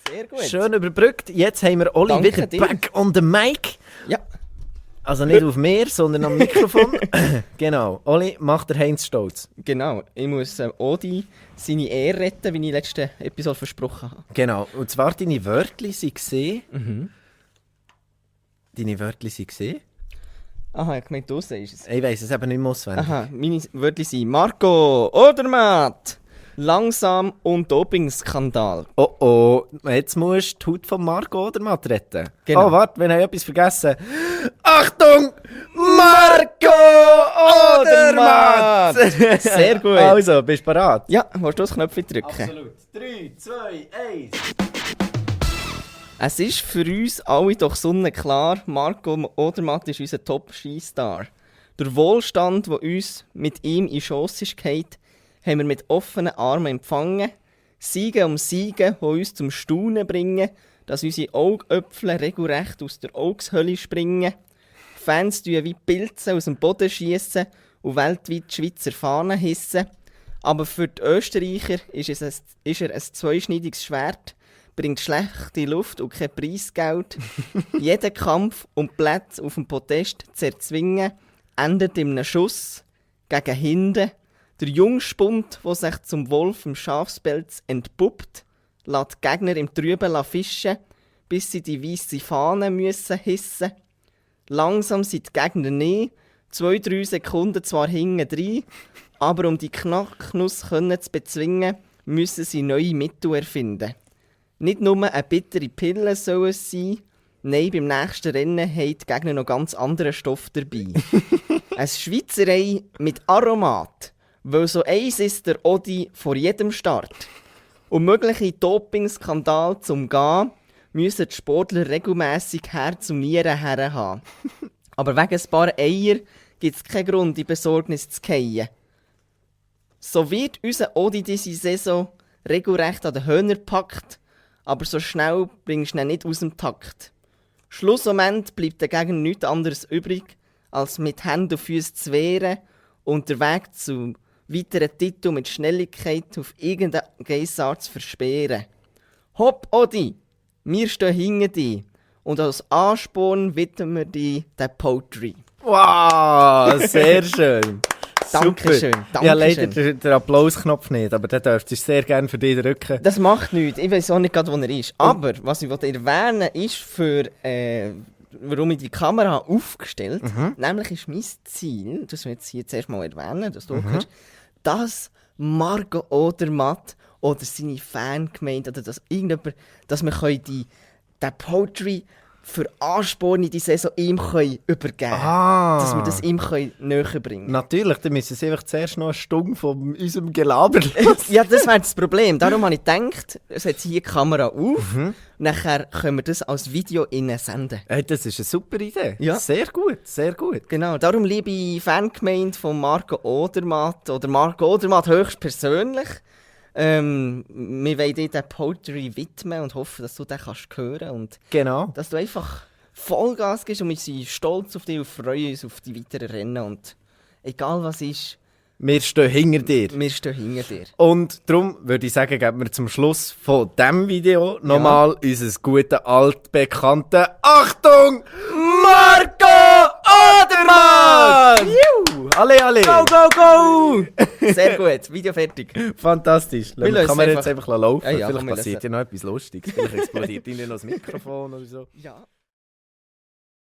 Sehr gut. Schön überbrückt. Jetzt haben wir Oli Danke wieder dir. back on the mic. Ja. Also nicht auf mir, sondern am Mikrofon. Genau. Oli, macht der Heinz stolz. Genau. Ich muss Odi seine Ehre retten, wie ich in der letzten Episode versprochen habe. Genau. Und zwar deine Wörtchen sind gesehen. Deine Wörtchen sind gesehen. Aha, ich meine, du sagst es. Ich weiss es eben nicht mehr auswendig. Aha, meine Wörter sind Marco Odermatt, langsam und Dopingskandal. Oh, jetzt musst du die Haut von Marco Odermatt retten. Genau. Oh, warte, wir haben etwas vergessen. Achtung! Marco Odermatt! Sehr gut. Also, bist du bereit? Ja, willst du das Knöpfchen drücken? Absolut. 3, 2, 1. Es ist für uns alle doch sonnenklar, Marco Odermatt ist unser Top-Skistar. Der Wohlstand, der uns mit ihm in die Chance ist gefallen, haben wir mit offenen Armen empfangen. Siege um Siege, die uns zum Staunen bringen, dass unsere Augäpfel regelrecht aus der Augshölle springen. Fans tun wie Pilze aus dem Boden schiessen und weltweit die Schweizer Fahnen hissen. Aber für die Österreicher ist er ein zweischneidiges Schwert, bringt schlechte Luft und kein Preisgeld. Jeden Kampf um Plätze auf dem Podest zu erzwingen, endet in einem Schuss gegen hinten. Der Jungspund, der sich zum Wolf im Schafspelz entpuppt, lässt die Gegner im Trüben fischen, bis sie die weisse Fahne müssen hissen. Langsam sind die Gegner nie, 2-3 Sekunden zwar hinten drin, aber um die Knacknuss zu bezwingen, müssen sie neue Mittel erfinden. Nicht nur eine bittere Pille soll es sein, nein, beim nächsten Rennen haben die Gegner noch ganz anderen Stoff dabei. Ein Schweizerei mit Aromat, weil so eins ist der Odi vor jedem Start. Um mögliche Dopingskandale zu umgehen, müssen die Sportler regelmässig Herz und Nieren haben. Aber wegen ein paar Eier gibt es keinen Grund, in Besorgnis zu fallen. So wird unser Odi diese Saison regelrecht an den Hörner gepackt, aber so schnell bringst du ihn nicht aus dem Takt. Schlussmoment bleibt dagegen nichts anderes übrig, als mit Händen und Füßen zu wehren und den Weg zu weiteren Titeln mit Schnelligkeit auf irgendeine Geissart zu versperren. Hopp, Odi! Wir stehen hinter dir und als Ansporn widmen wir dir den Poetry. Wow, sehr schön. Dankeschön, Super. Ja, leider den Applausknopf nicht, aber den dürftest du sehr gerne für dich drücken. Das macht nichts, ich weiß auch nicht gerade, wo er ist. Aber was ich erwähnen will, ist, warum ich die Kamera aufgestellt habe. Nämlich ist mein Ziel, das will ich jetzt hier zuerst mal erwähnen, dass du hörst, dass Marco Odermatt oder seine Fangemeinde oder dass irgendjemand, dass wir den Poetry für Ansporn in die Saison ihm übergeben können. Dass wir das ihm näher bringen. Natürlich, dann müssen sie einfach zuerst noch eine Stunde von unserem Gelaber lassen. Ja, das wäre das Problem. Darum habe ich gedacht, setze hier die Kamera auf, und nachher können wir das als Video senden. Hey, das ist eine super Idee. Ja. Sehr gut, sehr gut. Genau, darum liebe Fangemeinde von Marco Odermatt oder Marco Odermatt höchstpersönlich. Wir wollen dir den Poetry widmen und hoffen, dass du den hören kannst. Und Genau. dass du einfach Vollgas gibst und wir sind stolz auf dich und freuen uns auf die weiteren Rennen. Und egal was ist, Wir stehen hinter dir. wir stehen hinter dir. Und darum würde ich sagen, geben wir zum Schluss von diesem Video nochmal unser gute, altbekannte Achtung! Marco Odermatt! Juhu! Alle! Go, go, go! Sehr gut, Video fertig. Fantastisch. Wir Kann man lassen jetzt einfach laufen? Ja, Vielleicht komm, wir passiert lassen. ja noch etwas Lustiges. Vielleicht explodiert ihnen noch das Mikrofon oder so. Ja.